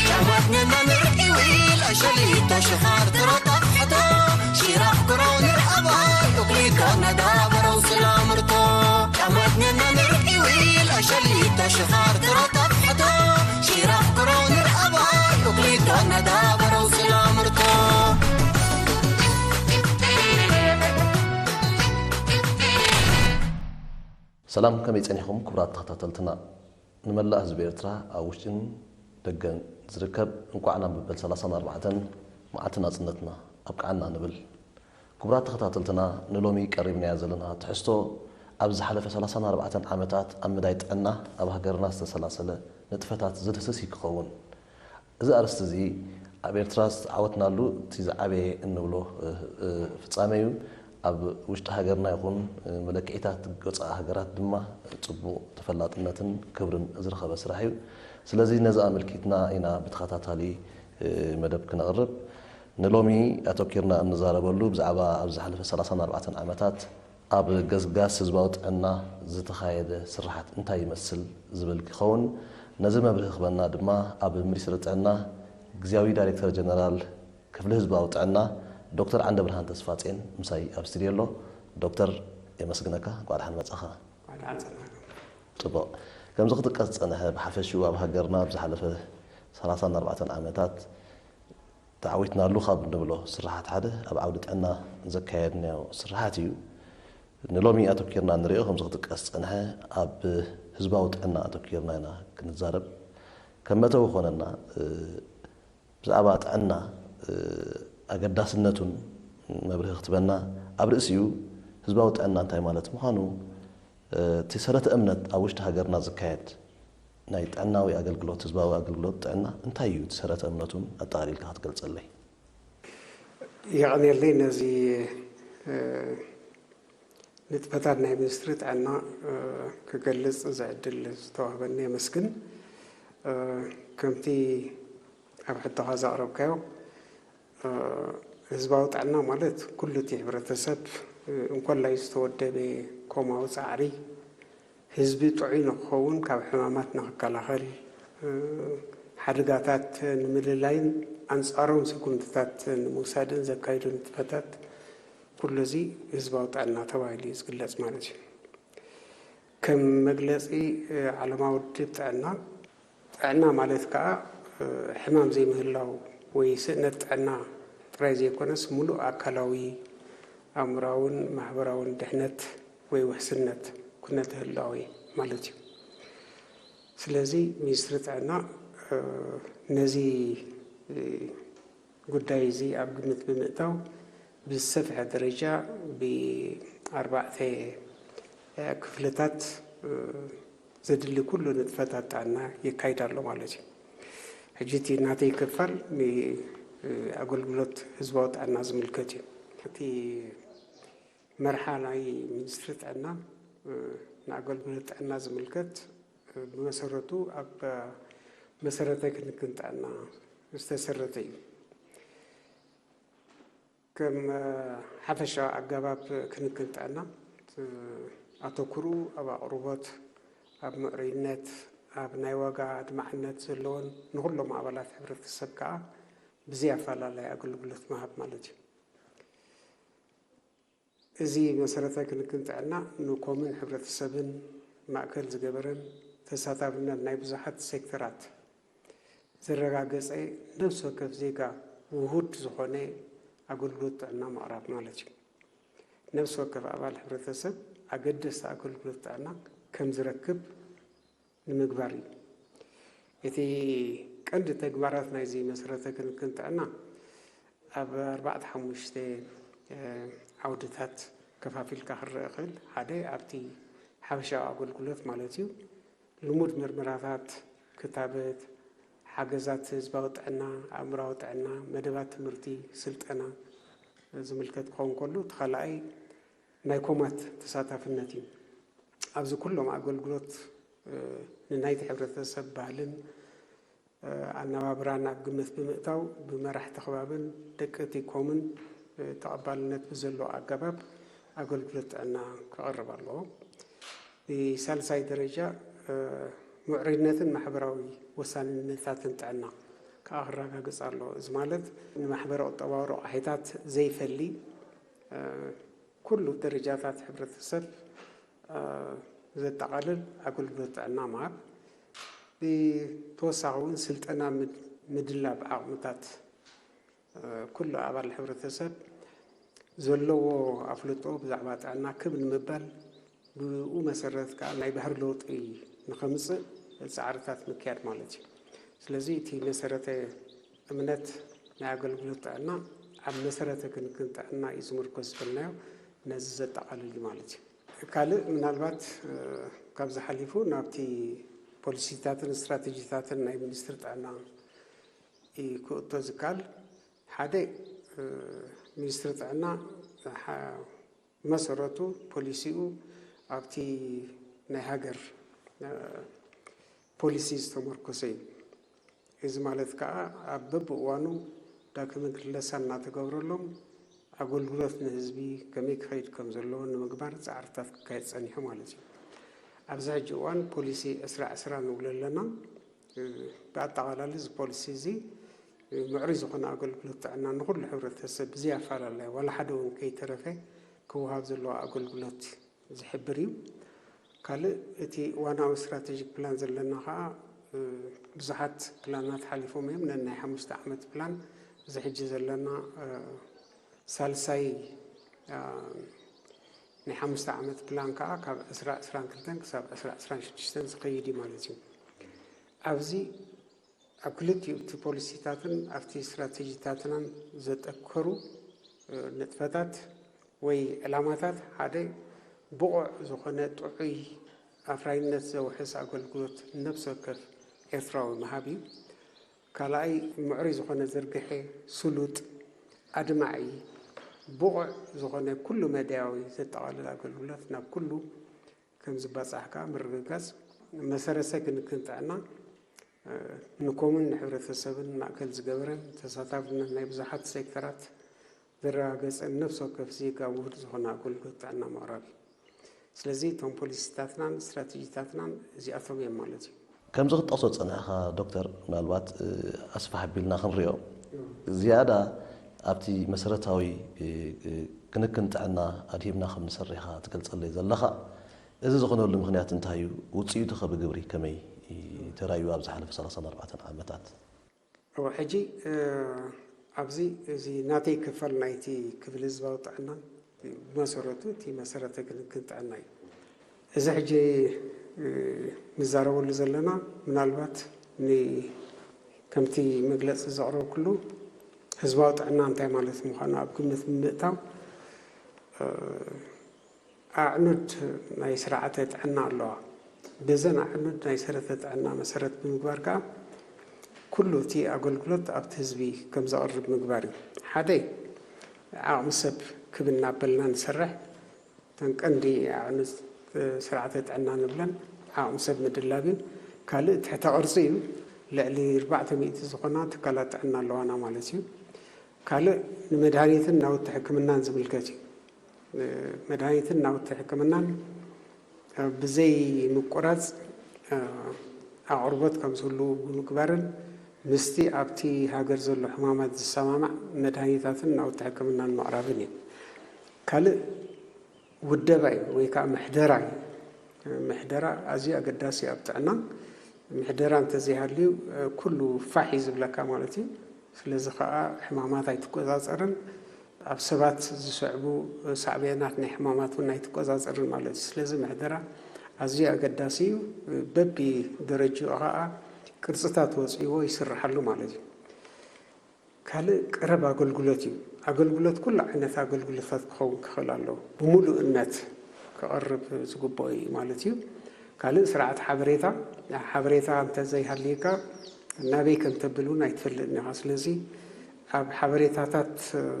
ጫማትንና ንርኢዊ ለሸሊቶ ሽኻር ትረጠፍሕቶ ሽራኽ ክረው ንርአባይ ኡክሊቶ ነዳበረው ስላምርቶ ጫማትንና ንርኢዊ ለሸሊቶ ሽኻር ትረጠፍሕቶ ሽራኽ ክረው ንርአባይ ኡክሊቶ ነዳበረው ስላምርቶ ሰላም፣ ከመይ ጸኒሕኩም ክቡራት ተኸታተልትና? ንመላእ ህዝቢ ኤርትራ ኣብ ውሽጥን ደገን ዝርከብ እንቋዕ ናብ መበል ሰላሳን ኣርባዕተን መዓልቲ ናጽነትና ኣብቅዓና ንብል። ክቡራት ተኸታተልትና፣ ንሎሚ ቀሪብናዮ ዘለና ትሕዝቶ ኣብ ዝሓለፈ ሰላሳን ኣርባዕተን ዓመታት ኣብ መዳይ ጥዕና ኣብ ሃገርና ዝተሰላሰለ ንጥፈታት ዝድህስስ እዩ ክኸውን። እዚ ኣርእስቲ እዚ ኣብ ኤርትራ ዝተዓወትናሉ እቲ ዝዓበየ እንብሎ ፍጻመ እዩ። ኣብ ውሽጢ ሃገርና ይኹን መለክዒታት ወጻኢ ሃገራት ድማ ጽቡቕ ተፈላጥነትን ክብርን ዝረኸበ ስራሕ እዩ። ስለዚ ነዚ ኣመልኪትና ኢና ብተኸታታሊ መደብ ክነቕርብ። ንሎሚ ኣተኪርና እንዛረበሉ ብዛዕባ ኣብ ዝሓለፈ ሰላሳን ኣርባዕተን ዓመታት ኣብ ገስጋስ ህዝባዊ ጥዕና ዝተኻየደ ስርሓት እንታይ ይመስል ዝብል ክኸውን። ነዚ መብርሂ ክበና ድማ ኣብ ሚኒስትሪ ጥዕና ግዝያዊ ዳይሬክተር ጀነራል ክፍሊ ህዝባዊ ጥዕና ዶክተር ዓንደብርሃን ተስፋጼን ምሳይ ኣብ ስቱድዮ ኣሎ። ዶክተር የመስግነካ፣ እንኳዕ ደሓን መጻኻ። ጽቡቕ። ከምዚ ክጥቀስ ዝጸንሐ ብሓፈሽኡ ኣብ ሃገርና ኣብ ዝሓለፈ ሰላሳን ኣርባዕተን ዓመታት ተዓዊትናሉ ካብ እንብሎ ስርሓት ሓደ ኣብ ዓውዲ ጥዕና ዘካየድናዮ ስርሓት እዩ። ንሎሚ ኣተኪርና ንሪኦ ከምዚ ክጥቀስ ዝጸንሐ ኣብ ህዝባዊ ጥዕና ኣተኪርና ኢና ክንዛረብ። ከም መእተዊ ኮነና ብዛዕባ ጥዕና ኣገዳስነቱን መብርሂ ክትበና ኣብ ርእሲኡ ህዝባዊ ጥዕና እንታይ ማለት ምዃኑ እቲ ሰረተ እምነት ኣብ ውሽጢ ሃገርና ዝካየድ ናይ ጥዕናዊ ኣገልግሎት ህዝባዊ ኣገልግሎት ጥዕና እንታይ እዩ እቲ ሰረተ እምነቱን ኣጠቓሊልካ ክትገልጸለይ? የቐንየለይ ነዚ ንጥፈታት ናይ ሚኒስትሪ ጥዕና ክገልጽ እዚ ዕድል ዝተዋህበኒ የመስግን። ከምቲ ኣብ ሕቶኻ ዘቕረብካዮ ህዝባዊ ጥዕና ማለት ኩሉ እቲ ሕብረተሰብ እንኮላይ ዝተወደበ ኮማዊ ጻዕሪ ህዝቢ ጥዑይ ንክኸውን ካብ ሕማማት ንክከላኸል ሓደጋታት ንምልላይን ኣንፃሮም ስጉምትታት ንምውሳድን ዘካይዶ ንጥፈታት ኩሉ እዚ ህዝባዊ ጥዕና ተባሂሉ እዩ ዝግለፅ ማለት እዩ። ከም መግለፂ ዓለማዊ ውድብ ጥዕና ጥዕና ማለት ከዓ ሕማም ዘይምህላው ወይ ስእነት ጥዕና ጥራይ ዘይኮነስ ሙሉእ ኣካላዊ፣ ኣእምራውን ማሕበራውን ድሕነት ወይ ውሕስነት ኩነተ ህላዌ ማለት እዩ። ስለዚ ሚኒስትሪ ጥዕና ነዚ ጉዳይ እዚ ኣብ ግምት ብምእታው ብዝሰፍሐ ደረጃ ብኣርባዕተ ክፍልታት ዘድሊ ኩሉ ንጥፈታት ጥዕና የካይድ ኣሎ ማለት እዩ። ሕጂ እቲ ናተይ ክፋል ንኣገልግሎት ህዝባዊ ጥዕና ዝምልከት እዩ። እቲ መርሓ ናይ ሚኒስትሪ ጥዕና ንኣገልግሎት ጥዕና ዝምልከት ብመሰረቱ ኣብ መሰረተ ክንክን ጥዕና ዝተሰረተ እዩ። ከም ሓፈሻዊ ኣገባብ ክንክን ጥዕና ኣተኩርኡ ኣብ ኣቕርቦት፣ ኣብ ምዕሩይነት፣ ኣብ ናይ ዋጋ ኣድማዕነት ዘለዎን ንኹሎም ኣባላት ሕብረተሰብ ከዓ ብዘይ ኣፈላላይ ኣገልግሎት ምሃብ ማለት እዩ። እዚ መሰረታዊ ክንክን ጥዕና ንኮምን ሕብረተሰብን ማእከል ዝገበረን ተሳታፍነት ናይ ብዙሓት ሴክተራት ዘረጋገጸ ነብሲ ወከፍ ዜጋ ውሁድ ዝኾነ ኣገልግሎት ጥዕና ምቕራብ ማለት እዩ። ነብሲ ወከፍ ኣባል ሕብረተሰብ ኣገደስቲ ኣገልግሎት ጥዕና ከም ዝረክብ ንምግባር እዩ። እቲ ቀንዲ ተግባራት ናይዚ መሰረተ ክንክን ጥዕና ኣብ ኣርባዕተ ሓሙሽተ ዓውድታት ከፋፊልካ ክረአ ይኽእል። ሓደ ኣብቲ ሓፈሻዊ ኣገልግሎት ማለት እዩ። ልሙድ ምርመራታት፣ ክታበት፣ ሓገዛት ህዝባዊ ጥዕና፣ ኣእምራዊ ጥዕና፣ መደባት ትምህርቲ፣ ስልጠና ዝምልከት ክኸውን ከሎ እቲ ካልኣይ ናይ ኮማት ተሳታፍነት እዩ። ኣብዚ ኩሎም ኣገልግሎት ንናይቲ ሕብረተሰብ ባህልን ኣነባብራን ኣብ ግምት ብምእታው ብመራሕቲ ከባብን ደቂ እቲ ኮምን ተቐባልነት ብዘለዎ ኣገባብ ኣገልግሎት ጥዕና ክቐርብ ኣለዎ። ብሳልሳይ ደረጃ ምዕሩይነትን ማሕበራዊ ወሳንነታትን ጥዕና ከዓ ክረጋግጽ ኣለዎ። እዚ ማለት ንማሕበረ ቁጠባዊ ረቋሒታት ዘይፈሊ፣ እ፣ ኩሉ ደረጃታት ሕብረተሰብ፣ እ፣ ዘጠቓልል ኣገልግሎት ጥዕና ምሃብ፣ ብተወሳኺ እውን ስልጠና ምድ-፣ ምድላብ ዓቕምታት፣ እ፣ ኩሉ ኣባል ሕብረተሰብ ዘለዎ ኣፍልጦ ብዛዕባ ጥዕና ክብ ንምባል፣ ብኡ መሰረት ከዓ ናይ ባህሪ ለውጢ ንኸምፅእ ፃዕርታት ምክያድ ማለት እዩ። ስለዚ እቲ መሰረተ እምነት ናይ ኣገልግሎት ጥዕና ኣብ መሰረተ ክንክን ጥዕና እዩ ዝምርኮስ ዝበልናዮ፣ ነዚ ዘጠቓልል እዩ ማለት እዩ። ካልእ ምናልባት፣ እ፣ ካብዚ ሓሊፉ ናብቲ ፖሊሲታትን ስትራተጂታትን ናይ ሚኒስትሪ ጥዕና እዩ ክእቶ ዝከኣል። ሓደ፣ እ፣ ሚኒስትሪ ጥዕና ሓ-፣ መሰረቱ ፖሊሲኡ ኣብቲ ናይ ሃገር፣ እ፣ ፖሊሲ ዝተመርኮሰ እዩ። እዚ ማለት ከዓ ኣብ በብእዋኑ ዳግመ ክለሳ እናተገብረሎም ኣገልግሎት ንህዝቢ ከመይ ክኸይድ ከም ዘለዎ ንምግባር ፃዕርታት ክካየድ ፀኒሑ ማለት እዩ። ኣብዚ ሕጂ እዋን ፖሊሲ ዕስራ ዕስራ ንብሎ ኣለና። እ፣ ብኣጠቓላሊ እዚ ፖሊሲ እዚ፣ እ፣ ምዕሩይ ዝኾነ ኣገልግሎት ጥዕና ንኹሉ ሕብረተሰብ ብዘይ ኣፈላላይ ዋላ ሓደ እውን ከይተረፈ ክወሃብ ዘለዎ ኣገልግሎት ዝሕብር እዩ። ካልእ እቲ ዋናዊ ስትራቴጂክ ፕላን ዘለና ከዓ፣ እ፣ ብዙሓት ፕላናት ሓሊፎም እዮም። ነናይ ሓሙሽተ ዓመት ፕላን እዚ ሕጂ ዘለና፣ እ፣ ሳልሳይ፣ እ፣ ናይ ሓሙሽተ ዓመት ፕላን ከዓ ካብ ዕስራ ዕስራን ክልተን ክሳብ ዕስራ ዕስራን ሽዱሽተን ዝኸይድ እዩ ማለት እዩ። ኣብዚ ኣብ ክልቲኡ እቲ ፖሊሲታትን ኣብቲ ስትራቴጂታትናን ዘጠከሩ፣ እ፣ ንጥፈታት ወይ ዕላማታት ሓደ ብቑዕ ዝኾነ ጥዑይ ኣፍራይነት ዘውሕስ ኣገልግሎት ነብሲ ወከፍ ኤርትራዊ ምሃብ እዩ። ካልኣይ ምዕሩይ ዝኾነ ዝርግሐ፣ ስሉጥ፣ ኣድማዒ፣ ብቑዕ ዝኾነ ኩሉ መዳያዊ ዘጠቓልል ኣገልግሎት ናብ ኩሉ ከም ዝባጻሕ ከኣ ምርግጋጽ። መሰረተ ክንክን ጥዕና፣ እ፣ ንኮምን ንሕብረተሰብን ማእከል ዝገበረን ተሳታፍነት ናይ ብዙሓት ሴክተራት ዘረጋገጸን ነፍሲ ወከፍ ዜጋ ውሁድ ዝኾነ ኣገልግሎት ጥዕና ምቕራብ እዩ። ስለዚ እቶም ፖሊሲታትናን ስትራተጂታትናን እዚኣቶም እዮም ማለት እዩ። ከምዚ ክትጠቕሶ ዝጸናሕካ ዶክተር፣ ምናልባት፣ እ፣ ኣስፍሕ ኣቢልና ክንሪኦ፣ ዝያዳ ኣብቲ መሰረታዊ፣ እ፣ እ፣ ክንክን ጥዕና ኣድሂብና ከም ንሰርሕ ኢኻ ትገልጸለይ ዘለኻ። እዚ ዝኾነሉ ምኽንያት እንታይ እዩ? ውጽኢቱ ከ ብግብሪ ከመይ ተራእዩ ኣብ ዝሓለፈ ሰላሳን ኣርባዕተን ዓመታት? እወ፣ ሕጂ፣ እ፣ ኣብዚ፣ እዚ ናተይ ክፋል ናይቲ ክፍሊ ህዝባዊ ጥዕና ብመሰረቱ እቲ መሰረተ ክንክን ጥዕና እዩ። እዚ ሕጂ፣ እ፣ ንዛረበሉ ዘለና ምናልባት ን-፣ ከምቲ መግለጺ ዘቕረብኩሉ ህዝባዊ ጥዕና እንታይ ማለት ምዃኑ ኣብ ግምት ብምእታው፣ እ፣ ኣዕኑድ ናይ ስርዓተ ጥዕና ኣለዋ። በዘን ኣዕኑድ ናይ ሰረተ ጥዕና መሰረት ብምግባር ከኣ ኩሉ እቲ ኣገልግሎት ኣብቲ ህዝቢ ከም ዘቕርብ ምግባር እዩ። ሓደ፣ ዓቕሚ ሰብ ክብ እናበልና ንሰርሕ። እተን ቀንዲ ኣዕኑድ ስርዓተ ጥዕና ንብለን ዓቕሚ ሰብ ምድላብ እዩ። ካልእ ትሕተ ቅርጺ እዩ። ልዕሊ ኣርባዕተ ሚእቲ ዝኾና ትካላት ጥዕና ኣለዋና ማለት እዩ። ካልእ ንመድሃኒትን ናውቲ ሕክምናን ዝምልከት እዩ። መድሃኒትን ናውቲ ሕክምናን ብዘይ ምቁራጽ ኣቕርቦት ከም ዝህሉ ብምግባርን ምስቲ ኣብቲ ሃገር ዘሎ ሕማማት ዝሰማማዕ መድሃኒታትን ናውቲ ሕክምናን ምቕራብን እዩ። ካልእ ውደባ እዩ ወይ ከዓ ምሕደራ እዩ። ምሕደራ ኣዝዩ ኣገዳሲ ኣብ ጥዕና። ምሕደራ እንተዘይሃልዩ፣ እ፣ ኩሉ ፋሕ እዩ ዝብለካ ማለት እዩ። ስለዚ ከዓ ሕማማት ኣይትቆጻጸርን፣ ኣብ ሰባት ዝስዕቡ ሳዕቤናት ናይ ሕማማት እውን ኣይትቆጻጸርን ማለት እዩ። ስለዚ ምሕደራ ኣዝዩ ኣገዳሲ እዩ። በቢ ደረጅኡ ከዓ ቅርጽታት ወፂዎ ይስርሓሉ ማለት እዩ። ካልእ ቀረብ ኣገልግሎት እዩ። ኣገልግሎት ኩሉ ዓይነት ኣገልግሎታት ክኸውን ክኽእል ኣለዎ። ብምሉእነት ክቐርብ ዝግብኦ እዩ ማለት እዩ። ካልእ ስርዓት ሓበሬታ፣ ሓበሬታ እንተዘይሃልዩካ ናበይ ከም ተብል እውን ኣይትፈልጥን ኢኻ። ስለዚ ኣብ ሓበሬታታት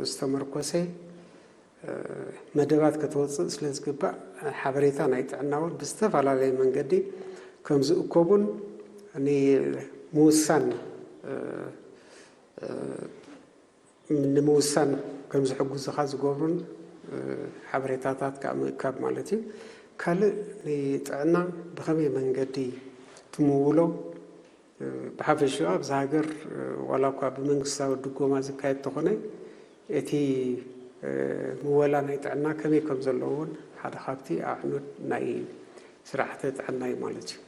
ዝተመርኮሰ መደባት ከተወፅእ ስለ ዝግባእ፣ ሓበሬታ ናይ ጥዕና እውን ብዝተፈላለየ መንገዲ ከም ዝእከቡን ንምውሳን፣ ንምውሳን ከም ዝሕግዙኻ ዝገብሩን ሓበሬታታት ከዓ ምእካብ ማለት እዩ። ካልእ ንጥዕና ብኸመይ መንገዲ ትምውሎ ብሓፈሽኡ ኣብዚ ሃገር ዋላ እኳ ብመንግስታዊ ድጎማ ዝካየድ ተኾነ እቲ ምወላ ናይ ጥዕና ከመይ ከም ዘለዎ እውን ሓደ ካብቲ ኣዕኑድ ናይ ስራሕተ ጥዕና እዩ ማለት እዩ።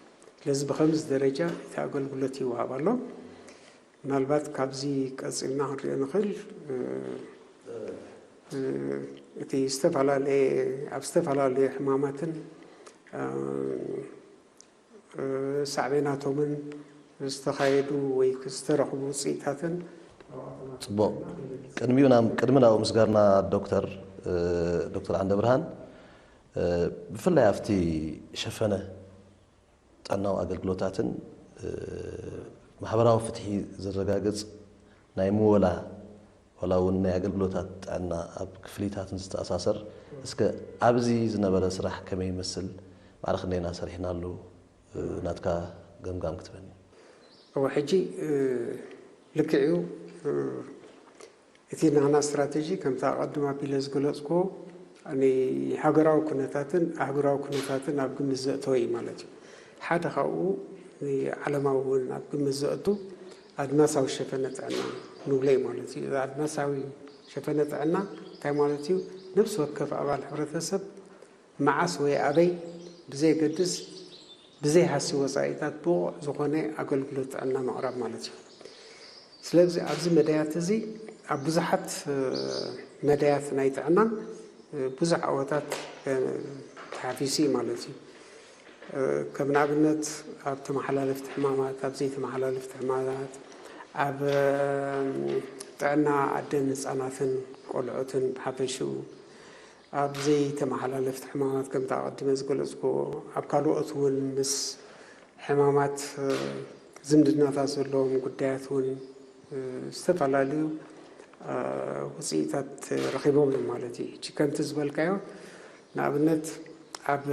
ስለዚ ብኸምዚ ደረጃ እቲ ኣገልግሎት ይወሃብ ኣሎ። ምናልባት ካብዚ ቀፂልና ክንሪኦ ንኽእል እቲ ዝተፈላለየ ኣብ ዝተፈላለየ ሕማማትን ሳዕቤናቶምን ዝተኻየዱ ወይ ዝተረኽቡ ውፅኢታትን ፅቡቕ። ቅድሚኡ ናብ ቅድሚ ናብኡ ምስጋርና ዶክተር ዶክተር ዓንደ ብርሃን ብፍላይ ኣብቲ ሸፈነ ጥዕናዊ ኣገልግሎታትን ማሕበራዊ ፍትሒ ዘረጋግፅ ናይ ምወላ ዋላ እውን ናይ ኣገልግሎታት ጥዕና ኣብ ክፍሊታትን ዝተኣሳሰር እስከ ኣብዚ ዝነበረ ስራሕ ከመይ ይመስል ማዕረ ክንደይና ሰሪሕናሉ ናትካ ገምጋም ክትበኒ። እወ ሕጂ ልክዕ እዩ። እቲ ናህና ስትራተጂ ከምቲ ኣቐድም ኣቢለ ዝገለፅኩዎ ንሃገራዊ ኩነታትን ኣህጉራዊ ኩነታትን ኣብ ግምት ዘእተወ እዩ ማለት እዩ። ሓደ ካብኡ ንዓለማዊ እውን ኣብ ግምት ዘእቱ ኣድማሳዊ ሸፈነ ጥዕና ንብሎ እዩ ማለት እዩ። ኣድማሳዊ ሸፈነ ጥዕና እንታይ ማለት እዩ? ነብሲ ወከፍ ኣባል ሕብረተሰብ መዓስ ወይ ኣበይ ብዘየገድስ ብዘይ ሃሲ ወፃኢታት ብቑዕ ዝኾነ ኣገልግሎት ጥዕና ምቕራብ ማለት እዩ። ስለዚ ኣብዚ መዳያት እዚ ኣብ ብዙሓት መዳያት ናይ ጥዕና ብዙሕ ዓወታት ተሓፊሱ እዩ ማለት እዩ። ከም ንኣብነት ኣብ ተመሓላለፍቲ ሕማማት፣ ኣብ ዘይተመሓላለፍቲ ሕማማት፣ ኣብ ጥዕና ኣደን ህፃናትን ቆልዑትን ብሓፈሽኡ ኣብ ዘይተመሓላለፍቲ ሕማማት ከምቲ ኣቐዲመ ዝገለፅኩዎ ኣብ ካልኦት እውን ምስ ሕማማት ዝምድናታት ዘለዎም ጉዳያት እውን ዝተፈላለዩ ውፅኢታት ረኺቦም እዮም ማለት እዩ። ሕጂ ከምቲ ዝበልካዮ ንኣብነት ኣብ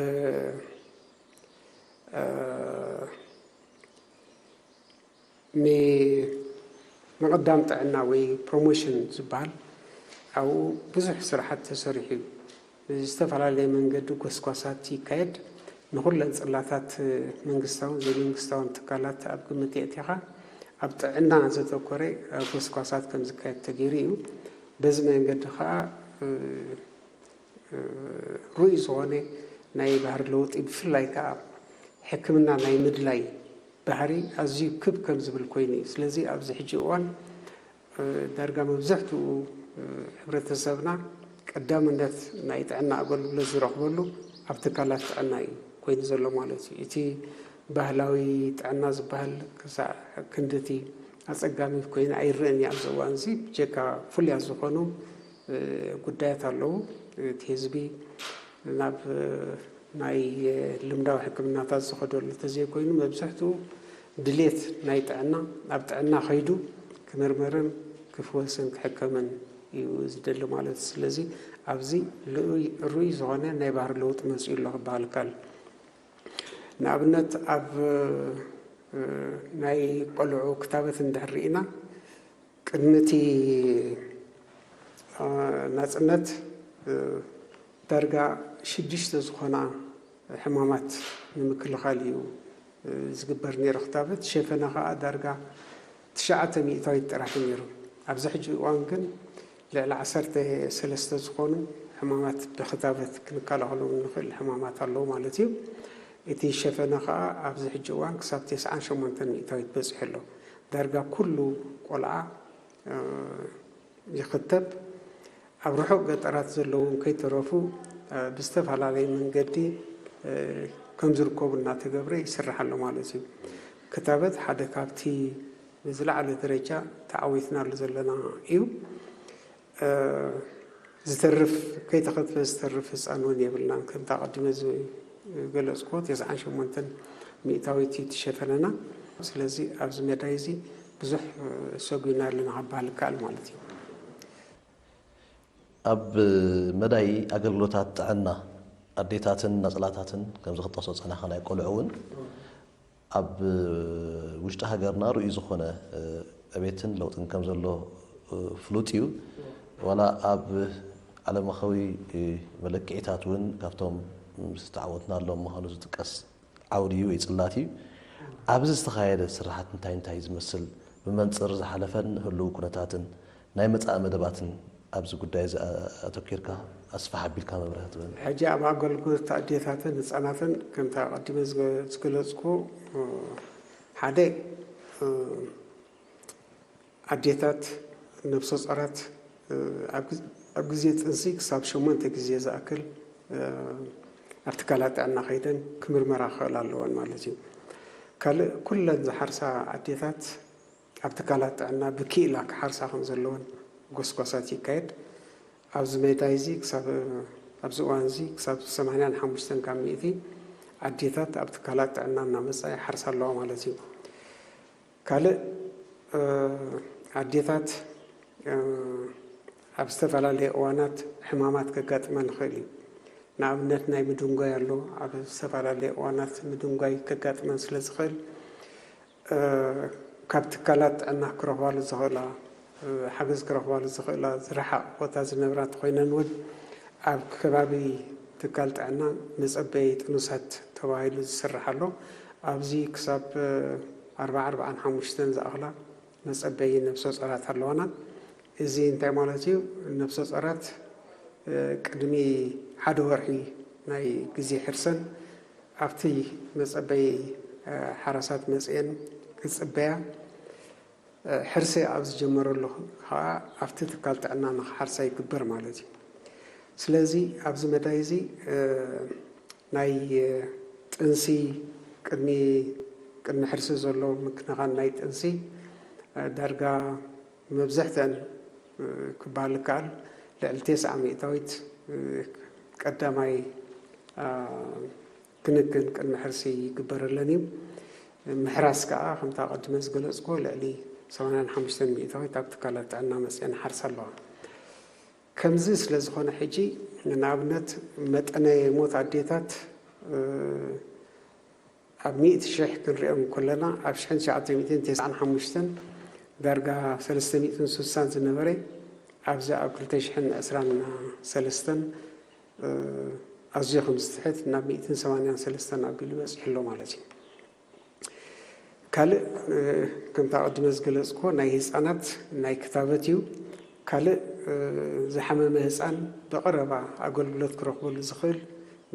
ምቕዳም ጥዕና ወይ ፕሮሞሽን ዝበሃል ኣብኡ ብዙሕ ስራሓት ተሰሪሑ እዩ። ብዝተፈላለየ መንገዲ ጎስጓሳት ይካየድ። ንኹለን ፅላታት መንግስታውን ዘይመንግስታውን ትካላት ኣብ ግምት የእቲኻ ኣብ ጥዕና ዘተኮረ ጎስጓሳት ከም ዝካየድ ተገይሩ እዩ። በዚ መንገዲ ከዓ ርኡይ ዝኾነ ናይ ባህሪ ለውጢ ብፍላይ ከዓ ሕክምና ናይ ምድላይ ባህሪ ኣዝዩ ክብ ከም ዝብል ኮይኑ እዩ። ስለዚ ኣብዚ ሕጂ እዋን ዳርጋ መብዛሕትኡ ሕብረተሰብና ቀዳምነት ናይ ጥዕና ኣገልግሎት ዝረኽበሉ ኣብ ትካላት ጥዕና እዩ ኮይኑ ዘሎ ማለት እዩ። እቲ ባህላዊ ጥዕና ዝበሃል ክሳዕ ክንድቲ ኣፀጋሚ ኮይኑ ኣይረእን እዩ ኣብዚ እዋን እዚ። ብጀካ ፍሉያት ዝኾኑ ጉዳያት ኣለዉ። እቲ ህዝቢ ናብ ናይ ልምዳዊ ሕክምናታት ዝኸደሉ እንተዘይኮይኑ መብዛሕትኡ ድሌት ናይ ጥዕና ኣብ ጥዕና ከይዱ ክምርመርን ክፍወስን ክሕከምን እዩ ዝደሊ ማለት እዩ። ስለዚ ኣብዚ ርኡይ ዝኾነ ናይ ባህሪ ለውጢ መፂኡ ኣሎ ክበሃል ይከኣል። ንኣብነት ኣብ ናይ ቆልዑ ክታበት እንድሕር ርኢና ቅድሚ እቲ ናፅነት ዳርጋ ሽዱሽተ ዝኾና ሕማማት ንምክልኻል እዩ ዝግበር ነይሩ ክታበት። ሸፈና ከዓ ዳርጋ ትሽዓተ ሚእታዊት ጥራሕ እዩ ነይሩ። ኣብዚ ሕጂ እዋን ግን ልዕሊ ዓሰርተ ሰለስተ ዝኾኑ ሕማማት ብክታበት ክንከላኸሎም እንኽእል ሕማማት ኣለዉ ማለት እዩ። እቲ ሸፈነ ከዓ ኣብዚ ሕጂ እዋን ክሳብ ተስዓን ሸሞንተን ሚእታዊት በፂሑ ኣሎ። ዳርጋ ኩሉ ቆልዓ ይኽተብ። ኣብ ርሑቕ ገጠራት ዘለዉ እውን ከይተረፉ ብዝተፈላለየ መንገዲ ከም ዝርከቡ እናተገብረ ይስራሕ ኣሎ ማለት እዩ። ክታበት ሓደ ካብቲ ብዝለዓለ ደረጃ ተዓዊትናሉ ዘለና እዩ። ዝተርፍ ከይተኸትበ ዝተርፍ ህፃን እውን የብልናን። ከምቲ ኣቐዲመ ዝገለፅኩዎ ተስዓን ሸሞንተን ሚእታዊት እዩ እቲ ሸፈነና። ስለዚ ኣብዚ መዳይ እዚ ብዙሕ ሰጒና ኣለና ክበሃል ይከኣል ማለት እዩ። ኣብ መዳይ ኣገልግሎታት ጥዕና ኣዴታትን ነፅላታትን ከምዚ ክጠቕሶ ዝፀናኻ ናይ ቆልዑ እውን ኣብ ውሽጢ ሃገርና ርኡይ ዝኾነ ዕቤትን ለውጥን ከም ዘሎ ፍሉጥ እዩ። ዋላ ኣብ ዓለምለኻዊ መለክዒታት እውን ካብቶም ዝተዓወትናሎም ምዃኑ ዝጥቀስ ዓውዲ እዩ ወይ ፅላት እዩ። ኣብዚ ዝተኻየደ ስራሓት እንታይ እንታይ ዝመስል ብመንፅር ዝሓለፈን ህልው ኩነታትን ናይ መጻኢ መደባትን ኣብዚ ጉዳይ እዚ ኣተኪርካ ኣስፍሕ ኣቢልካ መብርሂ ትበን። ሕጂ ኣብ ኣገልግሎት ኣዴታትን ህፃናትን ከምታ ኣቐዲመ ዝገ- ዝገለፅኩ ሓደ ኣዴታት ነብሰ ጾራት ኣብ ግዜ ጥንሲ ክሳብ ሸሞንተ ግዜ ዝኣክል ኣብ ትካላት ጥዕና ከይደን ክምርመራ ክኽእላ ኣለወን ማለት እዩ። ካልእ ኩለን ዝሓርሳ ኣዴታት ኣብ ትካላት ጥዕና ብክኢላ ክሓርሳ ከም ዘለወን ጎስጓሳት ይካየድ። ኣብዚ መዳይ እዚ ክሳብ ኣብዚ እዋን እዚ ክሳብ ሰማንያን ሓሙሽተን ካብ ሚእቲ ኣዴታት ኣብ ትካላት ጥዕና እናመፃ ይሓርሳ ኣለዋ ማለት እዩ። ካልእ ኣዴታት ኣብ ዝተፈላለየ እዋናት ሕማማት ከጋጥመን ይኽእል እዩ። ንኣብነት ናይ ምድንጓይ ኣሎ። ኣብ ዝተፈላለየ እዋናት ምድንጓይ ከጋጥመን ስለ ዝኽእል ካብ ትካላት ጥዕና ክረኽባሉ ዝኽእላ ሓገዝ ክረኽባሉ ዝኽእላ ዝረሓቕ ቦታ ዝነብራ እንተኾይነን እውን ኣብ ከባቢ ትካል ጥዕና መፀበዪ ጥኑሳት ተባሂሉ ዝስራሕ ኣሎ። ኣብዚ ክሳብ ኣርባዓ ኣርባዓን ሓሙሽተን ዝኣኽላ መፀበዪ ነብሰ ጾራት ኣለዋና። እዚ እንታይ ማለት እዩ? ነብሰ ጾራት ቅድሚ ሓደ ወርሒ ናይ ግዜ ሕርሰን ኣብቲ መፀበዪ ሓራሳት መፅኤን ክፅበያ ሕርሲ ኣብ ዝጀመረሉ ከዓ ኣብቲ ትካል ጥዕና ንክሓርሳ ይግበር ማለት እዩ። ስለዚ ኣብዚ መዳይ እዚ ናይ ጥንሲ ቅድሚ ቅድሚ ሕርሲ ዘሎ ምክንኻን ናይ ጥንሲ ዳርጋ መብዝሕተን ክበሃል ይከኣል ልዕሊ ተስዓ ሚእታዊት ቀዳማይ ክንክን ቅድሚ ሕርሲ ይግበረለን እዩ። ምሕራስ ከዓ ከምታ ቀድመ ዝገለፅኩ ልዕሊ ሰማንያን ሓሙሽተን ሚእታዊት ኣብ ትካላት ጥዕና መፅአን ሓርሳ ኣለዋ። ከምዚ ስለ ዝኾነ ሕጂ ንኣብነት መጠነ ሞት ኣዴታት ኣብ ሚእቲ ሽሕ ክንሪኦም ከለና ኣብ ሽሕን ትሽዓተ ሚእትን ተስዓን ሓሙሽተን ዳርጋ ሰለስተ ሚእትን ስሳን ዝነበረ ኣብዚ ኣብ ክልተ ሽሕን ዕስራን ሰለስተን ኣዝዩ ከም ዝትሕት ናብ ሚእትን ሰማንያን ሰለስተን ኣቢሉ በፂሑ ኣሎ ማለት እዩ። ካልእ ከምታ ቀድመ ዝገለፅኩዎ ናይ ህፃናት ናይ ክታበት እዩ። ካልእ ዝሓመመ ህፃን ብቐረባ ኣገልግሎት ክረኽበሉ ዝኽእል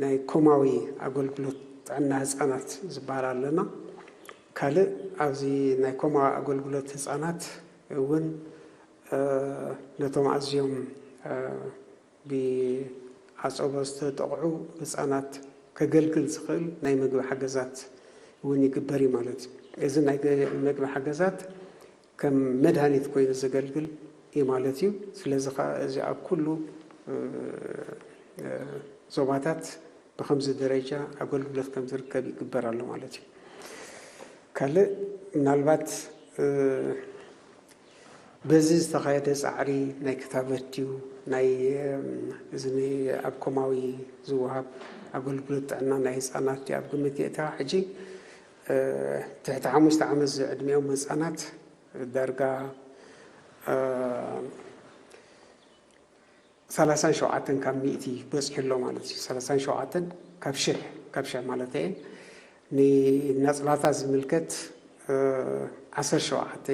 ናይ ኮማዊ ኣገልግሎት ጥዕና ህፃናት ዝበሃል ኣለና። ካልእ ኣብዚ ናይ ኮማዊ ኣገልግሎት ህፃናት እውን ነቶም ኣዝዮም ብዓፀቦ ዝተጠቕዑ ህፃናት ከገልግል ዝኽእል ናይ ምግቢ ሓገዛት እውን ይግበር እዩ ማለት እዩ። እዚ ናይ ምግቢ ሓገዛት ከም መድሃኒት ኮይኑ ዘገልግል እዩ ማለት እዩ። ስለዚ ከዓ እዚ ኣብ ኩሉ ዞባታት ብከምዚ ደረጃ ኣገልግሎት ከም ዝርከብ ይግበር ኣሎ ማለት እዩ። ካልእ ምናልባት በዚ ዝተኻየደ ፃዕሪ ናይ ክታበት ድዩ ናይ እዚ ኣብ ኮማዊ ዝወሃብ ኣገልግሎት ጥዕና ናይ ህፃናት ድዩ ኣብ ግምት የእተኻ? ሕጂ ትሕቲ ሓሙሽተ ዓመት ዝዕድሚኦም ህፃናት ዳርጋ ሰላሳን ሸውዓተን ካብ ሚእቲ በፂሑ ኣሎ ማለት እዩ። ሰላሳን ሸውዓተን ካብ ሽሕ ካብ ሽሕ ማለት እየ። ንናፅላታ ዝምልከት ዓሰርተ ሸውዓተ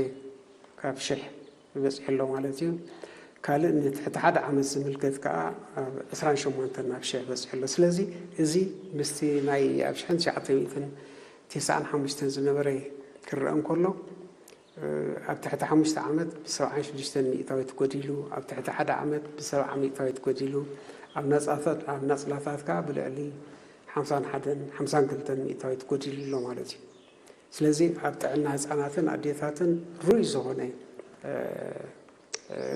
ካብ ሽሕ በፂሑ ኣሎ ማለት እዩ። ካልእ ንትሕቲ ሓደ ዓመት ዝምልከት ከዓ ዕስራን ሸሞንተን ናብ ሽሕ በፂሑ ኣሎ። ስለዚ እዚ ምስቲ ናይ ኣብ ሽሕን ትሽዓተ ሚእትን ተስዓን ሓሙሽተን ዝነበረ ክረአ እንከሎ ኣብ ትሕቲ ሓሙሽተ ዓመት ብሰብዓን ሽዱሽተን ሚእታዊት ጎዲሉ፣ ኣብ ትሕቲ ሓደ ዓመት ብሰብዓ ሚእታዊት ጎዲሉ፣ ኣብ ናፅላታት ከዓ ብልዕሊ ሓምሳን ሓደን ሓምሳን ክልተን ሚእታዊት ጎዲሉ ኣሎ ማለት እዩ። ስለዚ ኣብ ጥዕና ህፃናትን ኣዴታትን ርኡይ ዝኾነ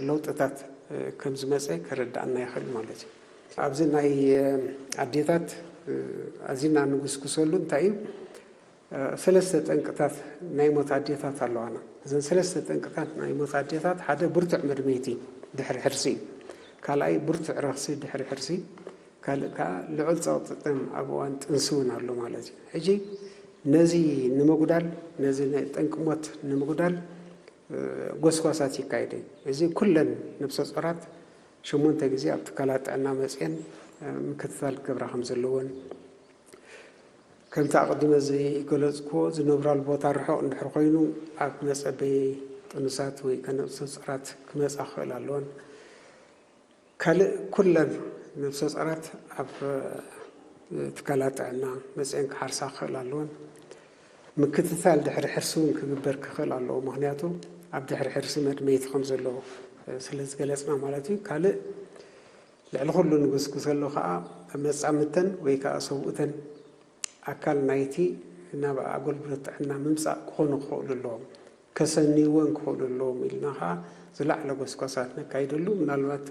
ለውጥታት ከም ዝመፀ ከረድኣና ይኽእል ማለት እዩ። ኣብዚ ናይ ኣዴታት ኣዚና ንጉስጉሰሉ እንታይ እዩ? ሰለስተ ጠንቅታት ናይ ሞት ኣዴታት ኣለዋና። እዘን ሰለስተ ጠንቅታት ናይ ሞት ኣዴታት ሓደ ብርቱዕ መድመይቲ ድሕሪ ሕርሲ እዩ። ካልኣይ ብርቱዕ ረኽሲ ድሕሪ ሕርሲ፣ ካልእ ከዓ ልዑል ፀቕጢ ደም ኣብ እዋን ጥንሲ እውን ኣሎ ማለት እዩ። ሕጂ ነዚ ንምጉዳል፣ ነዚ ናይ ጠንቂ ሞት ንምጉዳል ጎስጓሳት ይካየደ። እዚ ኩለን ነብሰ ጾራት ሸሞንተ ግዜ ኣብ ትካላት ጥዕና መፅኤን ምክትታል ክገብራ ከም ዘለወን፣ ከምቲ ኣቐዲመ ዝገለጽኩዎ፣ ዝነብራሉ ቦታ ርሑቕ እንድሕር ኮይኑ፣ ኣብ መጸበዪ ጥኑሳት ወይ ከኣ ነብሰ ጾራት ክመጻ ክኽእል ኣለወን። ካልእ፣ ኩለን ነብሰ ጾራት ኣብ ትካላት ጥዕና መጺኤን ክሓርሳ ክኽእል ኣለወን። ምክትታል ድሕሪ ሕርሲ እውን ክግበር ክኽእል ኣለዎ። ምኽንያቱ ኣብ ድሕሪ ሕርሲ መድመይቲ ከም ዘሎ ስለ ዝገለጽና ማለት እዩ። ካልእ፣ ልዕሊ ኩሉ ንጉስጉሰሉ ከኣ መጻምድተን ወይ ከኣ ሰብኡተን ኣካል ናይቲ ናብ ኣገልግሎት ጥዕና ምምጻእ ክኾኑ ክኽእሉ ኣለዎም፣ ከሰንይወን ክኽእሉ ኣለዎም ኢልና ከኣ ዝለዓለ ጎስጓሳት ነካይደሉ። ምናልባት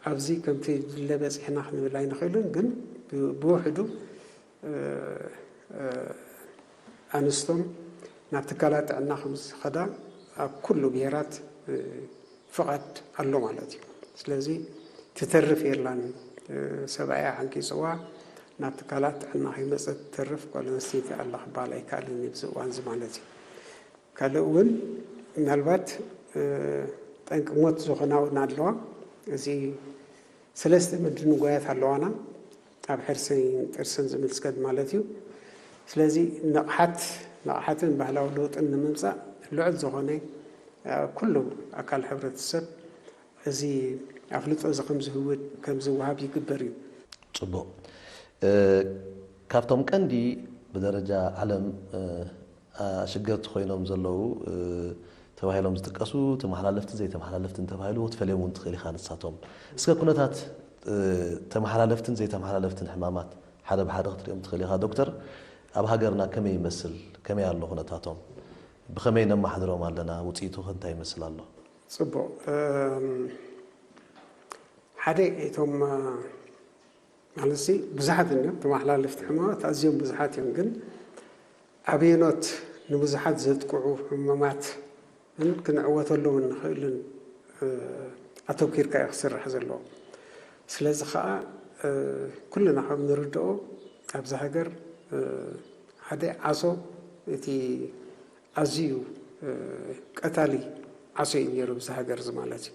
ኣብዚ ከምቲ ድለ በጺሕና ክንብል ኣይንኽእልን፣ ግን ብ-፣ ብውሕዱ፣ እ፣ እ፣ ኣንስቶም ናብ ትካላት ጥዕና ከም ዝኸዳ ኣብ ኩሉ ብሄራት፣ እ፣ ፍቓድ ኣሎ ማለት እዩ። ስለዚ ትተርፍ የላን። እ፣ ሰብኣያ ሓንቂጽዋ ናብ ትካላት ጥዕና ከይመጸት ትተርፍ ጓል ኣንስተይቲ ኣላ ክበሃል ኣይከኣልን ኣብዚ እዋን እዚ ማለት እዩ። ካልእ እውን ምናልባት፣ እ፣ ጠንቂ ሞት ዝኾና እውን ኣለዋ። እዚ ሰለስተ ምድንጓያት ኣለዋና፣ ኣብ ሕርሰይን ጥርሰን ዝምልከት ማለት እዩ። ስለዚ ንቕሓት፣ ንቕሓትን ባህላዊ ለውጥን ንምምጻእ ልዑል ዝኾነ፣ እ፣ ኩሉ ኣካል ሕብረተሰብ እዚ ኣፍልጦ እዚ ከም ዝህውድ፣ ከም ዝወሃብ ይግበር እዩ። ጽቡቕ። እ፣ ካብቶም ቀንዲ ብደረጃ ዓለም፣ እ፣ ኣሸገርቲ ኮይኖም ዘለዉ፣ እ፣ ተባሂሎም ዝጥቀሱ ተመሓላለፍትን ዘይተመሓላለፍትን ተባሂሉ ክትፈልዮም እውን ትኽእል ኢኻ ንሳቶም። እስከ ኩነታት፣ እ፣ ተመሓላለፍትን ዘይተመሓላለፍትን ሕማማት ሓደ ብሓደ ክትሪኦም ትኽእል ኢኻ ዶክተር። ኣብ ሃገርና ከመይ ይመስል? ከመይ ኣሎ ኩነታቶም? ብኸመይ ነመሓድሮም ኣለና? ውጽኢቱ ከ እንታይ ይመስል ኣሎ? ጽቡቕ። እም፣ ሓደ እቶም፣ እ፣ ማለትሲ ብዙሓት እዮም ተመሓላለፍቲ ሕማማት፣ ኣዝዮም ብዙሓት እዮም። ግን ኣበየኖት ንብዙሓት ዘጥቅዑ ሕማማት ን-፣ ክንዕወተሎም እንኽእልን፣ እ፣ ኣተኲርካ እዩ ክስራሕ ዘለዎ። ስለዚ ኸኣ፣ እ፣ ኩልና ከም ንርድኦ ኣብዚ ሃገር፣ እ፣ ሓደ ዓሶ እቲ ኣዝዩ፣ እ፣ ቀታሊ ዓሶ እዩ ነይሩ ኣብዚ ሃገር እዚ ማለት እዩ።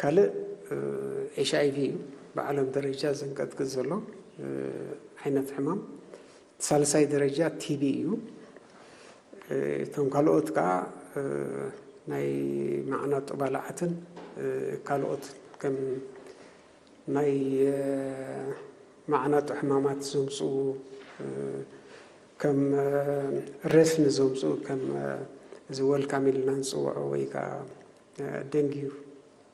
ካልእ፣ እ፣ ኤች ኣይ ቪ እዩ ብዓለም ደረጃ ዘንቀጥቅጥ ዘሎ፣ እ፣ ዓይነት ሕማም። ሳልሳይ ደረጃ ቲ ቢ እዩ። እ፣ እቶም ካልኦት ከኣ፣ እ፣ ናይ መዓናጡ ባልዓትን፣ እ፣ ካልኦት ከም ናይ፣ እ፣ መዓናጡ ሕማማት ዘምጽኡ፣ እ፣ ከም፣ እ፣ ረስኒ ዘምጽኡ፣ ከም፣ እ፣ እዚ ወልካም ኢልና ንጽውዖ ወይ ከኣ፣ እ፣ ደንጊዩ፣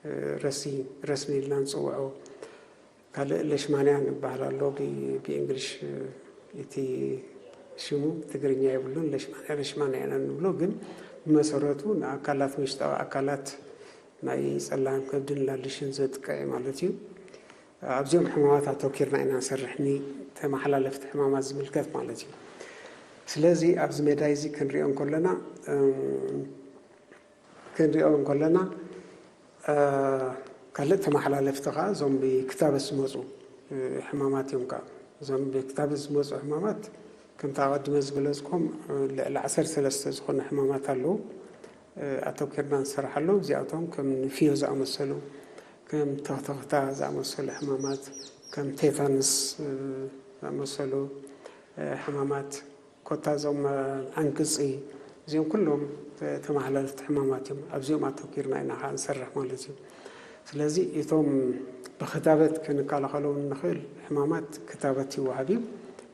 እ፣ ረሲ-፣ ረስኒ ኢልና ንጽውዖ። ካልእ ለሽማንያ ንበሃል ኣሎ፣ ብ-፣ ብእንግሊሽ፣ እ፣ እቲ ሽሙ ትግርኛ የብሉን፣ ለሽማንያ፣ ለሽማንያ ኢና ንብሎ። ግን ብመሰረቱ ንኣካላት፣ ውሽጣዊ ኣካላት ናይ ጸላም ከብድን ላልሽን ዘጥቅዕ ማለት እዩ። ኣብዚኦም ሕማማት ኣተኪርና ኢና ንሰርሕ፣ ንተመሓላለፍቲ ሕማማት ዝምልከት ማለት እዩ። ስለዚ ኣብዚ ሜዳ እዚ ክንሪኦ እንከለና፣ እም፣ ክንሪኦ እንከለና፣ እ፣ ካልእ ተመሓላለፍቲ ከኣ እዞም ብክታበት ዝመጹ፣ እ፣ ሕማማት እዮም። ከኣ እዞም ብክታበት ዝመጹ ሕማማት ከምቲ ኣቐዲመ ዝገለጽኩም፣ እ፣ ልዕሊ ዓሰርተ ሰለስተ ዝኾኑ ሕማማት ኣለዉ። እ፣ ኣተኪርና ንሰርሓሎም። እዚኣቶም ከም ንፍዮ ዝኣመሰሉ፣ ከም ተኽተኽታ ዝኣመሰሉ ሕማማት፣ ከም ቴታንስ፣ እ፣ ዝኣመሰሉ፣ እ፣ ሕማማት፣ ኮታ እዞም፣ እ፣ ዓንቅጺ፣ እዚኦም ኩሎም ተ-፣ ተመሓላለፍቲ ሕማማት እዮም። ኣብዚኦም ኣተኪርና ኢና ከኣ ንሰርሕ ማለት እዩ። ስለዚ እቶም ብክታበት ክንከላኸሎም እንኽእል ሕማማት ክታበት ይወሃብ እዩ።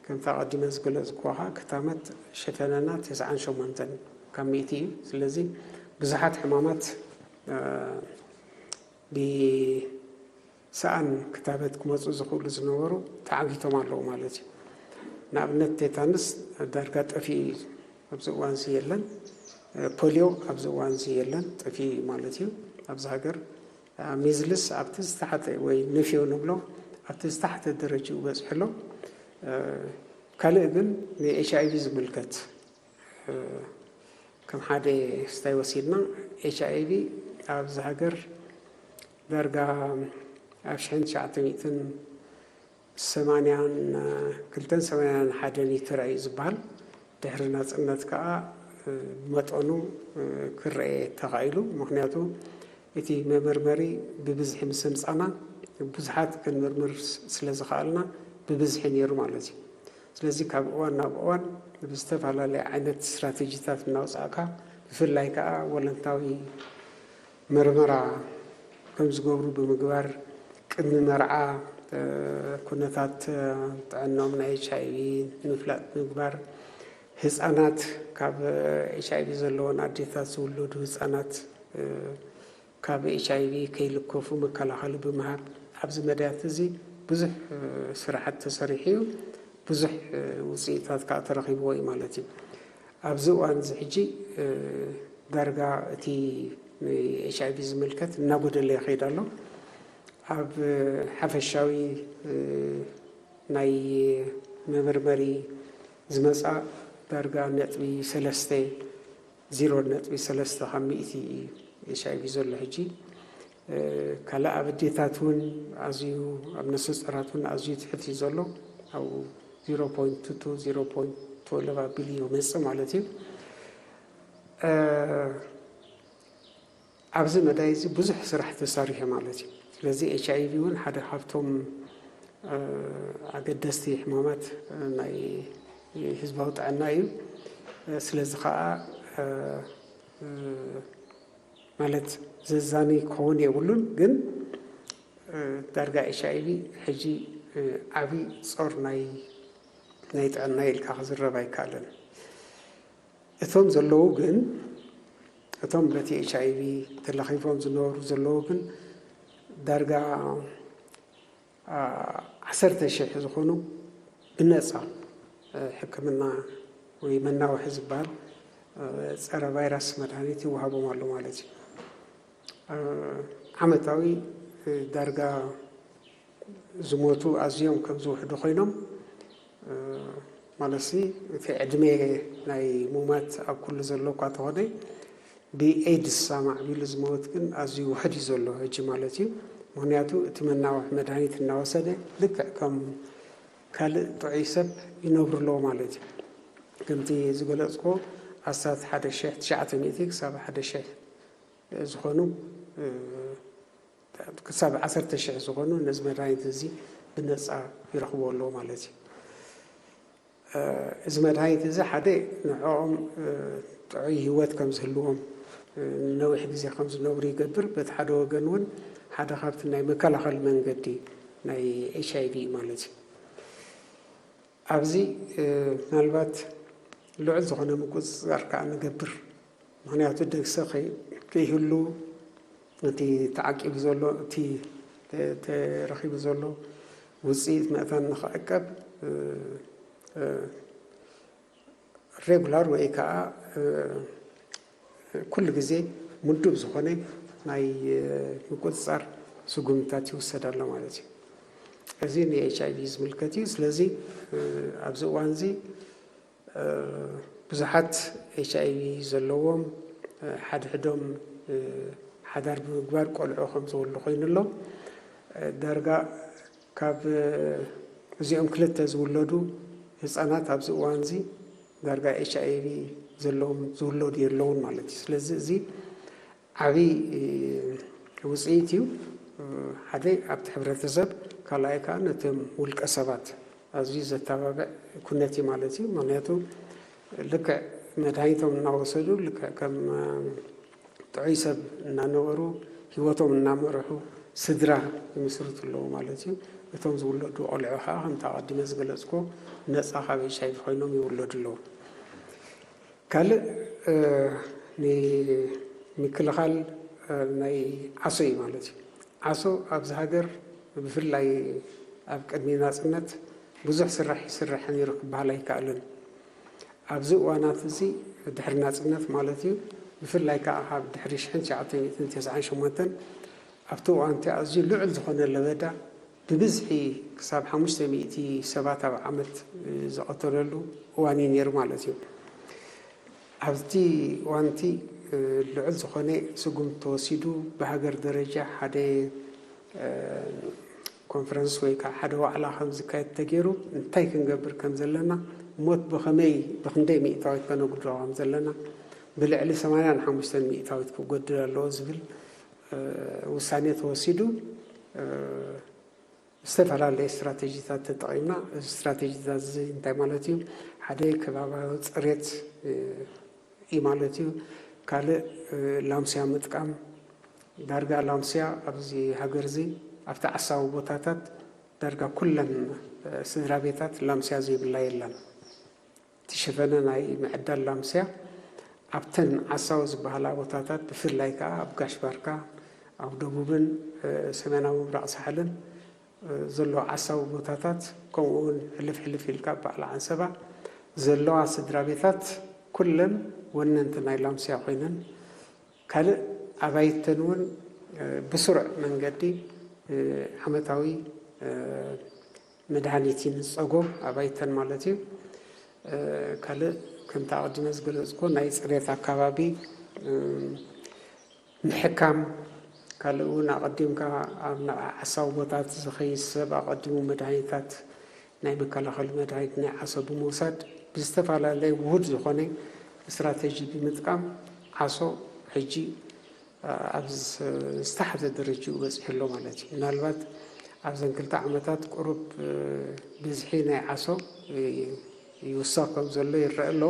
ከምቲ ኣቐዲመ ዝገለጽኩዎ ከኣ ክታመት ሸፈነና ተስዓን ሸሞንተን ካብ ሚእቲ እዩ። ስለዚ ብዙሓት ሕማማት፣ እ፣ ብሰኣን ክታበት ክመጹ ዝኽእሉ ዝነበሩ ተዓጊቶም ኣለዉ ማለት እዩ። ንኣብነት ቴታንስ ዳርጋ ጠፊኡ እዩ፣ ኣብዚ እዋን እዚ የለን። ፖልዮ ኣብዚ እዋን እዚ የለን፣ ጠፊኡ እዩ ማለት እዩ። ኣብዚ ሃገር፣ አ፣ ሚዝልስ ኣብቲ ዝተሓተ ወይ ንፍዮ ንብሎ ኣብቲ ዝተሓተ ደረጃኡ በጺሑ ኣሎ። እ፣ ካልእ ግን ን ኤች ኣይ ቪ ዝምልከት፣ እ፣ ከም ሓደ ስታይ ወሲድና፣ ኤች ኣይ ቪ ኣብዚ ሃገር ዳርጋ ኣብ ሽሕን ትሽዓተ ሚእትን ሰማንያን ክልተን ሰማንያን ሓደን እዩ ተራእዩ ዝበሃል። ድሕሪ ናጽነት ከኣ፣ እ፣ ብመጠኑ፣ እ፣ ክረኤ ተኻኢሉ። ምኽንያቱ እቲ መመርመሪ ብብዝሒ ምስ ኣምጻና፣ ብዙሓት ክንምርምር ስ-፣ ስለ ዝኸኣልና ብብዝሒ ነይሩ ማለት እዩ። ስለዚ ካብ እዋን ናብ እዋን ብዝተፈላለየ ዓይነት ስትራተጂታት እናውፃእካ፣ ብፍላይ ከዓ ወለንታዊ መርመራ ከም ዝገብሩ ብምግባር፣ ቅድሚ መርዓ ኩነታት ጥዕኖም ናይ ኤች ኣይ ቪ ንምፍላጥ ብምግባር፣ ህፃናት ካብ ኤች ኣይ ቪ ዘለዎን ኣዴታት ዝውለዱ ህፃናት ካብ ኤች ኣይ ቪ ከይልከፉ መከላኸሊ ብምሃብ፣ ኣብዚ መዳያት እዚ ብዙሕ ስራሓት ተሰሪሑ እዩ። ብዙሕ ውፅኢታት ከዓ ተረኺብዎ እዩ ማለት እዩ። ኣብዚ እዋን እዚ ሕጂ ዳርጋ እቲ ኤች ኣይ ቪ ዝምልከት እናጎደለ ይኸይድ ኣሎ። ኣብ ሓፈሻዊ ናይ መመርመሪ ዝመፃ ዳርጋ ነጥቢ ሰለስተ፣ ዜሮ ነጥቢ ሰለስተ ካብ ሚእቲ ኤች ኣይ ቪ ዘሎ ሕጂ። ካልእ ኣብ ኣዴታት እውን ኣዝዩ፣ ኣብ ነፍሰ ጾራት እውን ኣዝዩ ትሕት እዩ ዘሎ። ኣብ ዜሮ ፖይንት ቱ ቱ፣ ዜሮ ፖይንት ትወልቭ ኣቢሉ ይመጽእ ማለት እዩ። ኣብዚ መዳይ እዚ ብዙሕ ስራሕ ተሳሪሑ ማለት እዩ። ስለዚ ኤች ኣይ ቪ እውን ሓደ ካብቶም ኣገደስቲ ሕማማት ናይ ህዝባዊ ጥዕና እዩ። ስለዚ ከዓ ማለት ዘዛኒ ክኸውን የብሉን፣ ግን ዳርጋ ኤች ኣይ ቪ ሕጂ ዓብዪ ጾር ናይ ናይ ጥዕና ኢልካ ክዝረብ ኣይከኣልን። እቶም ዘለዉ ግን፣ እቶም በቲ ኤች ኣይ ቪ ተለኺፎም ዝነበሩ ዘለዉ ግን ዳርጋ ዓሰርተ ሽሕ ዝኾኑ ብነፃ ሕክምና ወይ መናውሒ ዝበሃል ፀረ ቫይረስ መድሃኒት ይወሃቦም ኣሎ ማለት እዩ። ዓመታዊ ዳርጋ ዝሞቱ ኣዝዮም ከም ዝውሕዱ ኮይኖም፣ ማለት እቲ ዕድመ ናይ ሙማት ኣብ ኩሉ ዘሎ እኳ ተኾነ፣ ብኤድስ ኣማዕቢሉ ዝመውት ግን ኣዝዩ ውሕድ እዩ ዘሎ ሕጂ ማለት እዩ። ምክንያቱ እቲ መናውሒ መድሃኒት እናወሰደ ልክዕ ከም ካልእ ጥዑይ ሰብ ይነብሩ ኣለዉ ማለት እዩ። ከምቲ ዝገለጽኩዎ ኣስታት ሓደ ሽሕ ትሽዓተ ሚእቲ ክሳብ ሓደ ሽሕ ዝኾኑ፣ ክሳብ ዓሰርተ ሽሕ ዝኾኑ ነዚ መድሃኒት እዚ ብነጻ ይረኽብዎ ኣለዉ ማለት እዩ። እዚ መድሃኒት እዚ ሓደ ንዕኦም ጥዑይ ህይወት ከም ዝህልዎም፣ ነዊሕ ግዜ ከም ዝነብሩ ይገብር። በቲ ሓደ ወገን እውን ሓደ ካብቲ ናይ መከላኸሊ መንገዲ ናይ ኤች ኣይ ቪ ማለት እዩ። ኣብዚ ምናልባት ልዑል ዝኾነ ምቁፅፃር ከዓ ንገብር። ምክንያቱ ደግሰ ከይ-፣ ከይህሉ እቲ ተዓቂቡ ዘሎ፣ እቲ ተ-፣ ተረኺቡ ዘሎ ውፅኢት መእተን ንኽዕቀብ ሬጉላር ወይ ከዓ ኩሉ ግዜ ምዱብ ዝኾነ ናይ ምቁፅፃር ስጉምትታት ይውሰድ ኣሎ ማለት እዩ። እዚ ን ኤች ኣይ ቪ ዝምልከት እዩ። ስለዚ ኣብዚ እዋን እዚ ብዙሓት ኤች ኣይ ቪ ዘለዎም ሓድሕዶም ሓዳር ብምግባር ቆልዑ ከም ዝወልዱ ኮይኑ ኣሎ። ዳርጋ ካብ እዚኦም ክልተ ዝውለዱ ህፃናት ኣብዚ እዋን እዚ ዳርጋ ኤች ኣይ ቪ ዘለዎም ዝውለዱ የለውን ማለት እዩ። ስለዚ እዚ ዓብዪ ውፅኢት እዩ። ሓደ ኣብቲ ሕብረተሰብ፣ ካልኣይ ከዓ ነቶም ውልቀ ሰባት ኣዝዩ ዘተባብዕ ኩነት እዩ ማለት እዩ። ምክንያቱ ልክዕ መድሃኒቶም እናወሰዱ ልክዕ ከም ጥዑይ ሰብ እናነበሩ ህይወቶም እናመርሑ ስድራ ይምስርቱ ኣለዉ ማለት እዩ። እቶም ዝውለዱ ቆልዑ ከዓ ከምቲ ኣቐዲመ ዝገለፅኩ ነፃ ካብ ኤች ኣይ ቪ ኮይኖም ይውለዱ ኣለዉ። ካልእ ንምክልኻል ናይ ዓሶ እዩ ማለት እዩ። ዓሶ ኣብዚ ሃገር ብፍላይ ኣብ ቅድሚ ናፅነት ብዙሕ ስራሕ ይስራሕ ነይሩ ክበሃል ኣይከኣልን። ኣብዚ እዋናት እዚ ድሕሪ ናፅነት ማለት እዩ፣ ብፍላይ ከዓ ካብ ድሕሪ ሽሕን ትሽዓተ ሚእትን ተስዓን ሸሞንተን ኣብቲ እዋን እቲ ኣዝዩ ልዑል ዝኾነ ለበዳ ብብዝሒ ክሳብ ሓሙሽተ ሚእቲ ሰባት ኣብ ዓመት ዝቐተለሉ እዋን እዩ ነይሩ ማለት እዩ። ኣብቲ እዋን እቲ ልዑል ዝኾነ ስጉምቲ ተወሲዱ ብሃገር ደረጃ ሓደ ኮንፈረንስ ወይ ከዓ ሓደ ዋዕላ ከም ዝካየድ ተገይሩ እንታይ ክንገብር ከም ዘለና፣ ሞት ብኸመይ ብክንደይ ሚእታዊት ከነጉድሎ ከም ዘለና፣ ብልዕሊ ሰማንያን ሓሙሽተን ሚእታዊት ክጎድል ኣለዎ ዝብል ውሳኔ ተወሲዱ። ዝተፈላለየ ስትራቴጂታት ተጠቒምና። እዚ ስትራቴጂታት እዚ እንታይ ማለት እዩ? ሓደ ከባብያዊ ፅሬት እዩ ማለት እዩ። ካልእ ላምስያ ምጥቃም። ዳርጋ ላምስያ ኣብዚ ሃገር እዚ ኣብቲ ዓሳዊ ቦታታት ዳርጋ ኩለን ስድራ ቤታት ላምስያ ዘይብላ የለን። እቲ ሸፈነ ናይ ምዕዳል ላምስያ ኣብተን ዓሳዊ ዝበሃላ ቦታታት፣ ብፍላይ ከዓ ኣብ ጋሽ ባርካ፣ ኣብ ደቡብን ሰሜናዊ ምብራቕ ሳሕልን ዘሎ ዓሳዊ ቦታታት፣ ከምኡ እውን ሕልፍ ሕልፍ ኢልካ በዓል ዓንሰባ ዘለዋ ስድራ ቤታት ኩለን ወነንቲ ናይ ላምስያ ኮይነን፣ ካልእ ኣባይተን እውን ብስሩዕ መንገዲ ዓመታዊ መድሃኒት ይንፀጎ ኣባይተን ማለት እዩ። ካልእ ከምቲ ኣቐዲመ ዝገለፅኩ ናይ ፅሬት ኣካባቢ ምሕካም፣ ካልእ እውን ኣቐዲምካ ኣብ ዓሳዊ ቦታት ዝኸይድ ሰብ ኣቐዲሙ መድሃኒታት ናይ መከላኸሊ መድሃኒት ናይ ዓሶ ብምውሳድ ብዝተፈላለየ ውሁድ ዝኾነ ስትራቴጂ ብምጥቃም ዓሶ ሕጂ ኣብ ዝተሓተ ደረጅኡ በፂሑ ኣሎ ማለት እዩ። ምናልባት ኣብዘን ክልተ ዓመታት ቁሩብ ብዝሒ ናይ ዓሶ ይውሰኽ ከም ዘሎ ይረአ ኣሎ።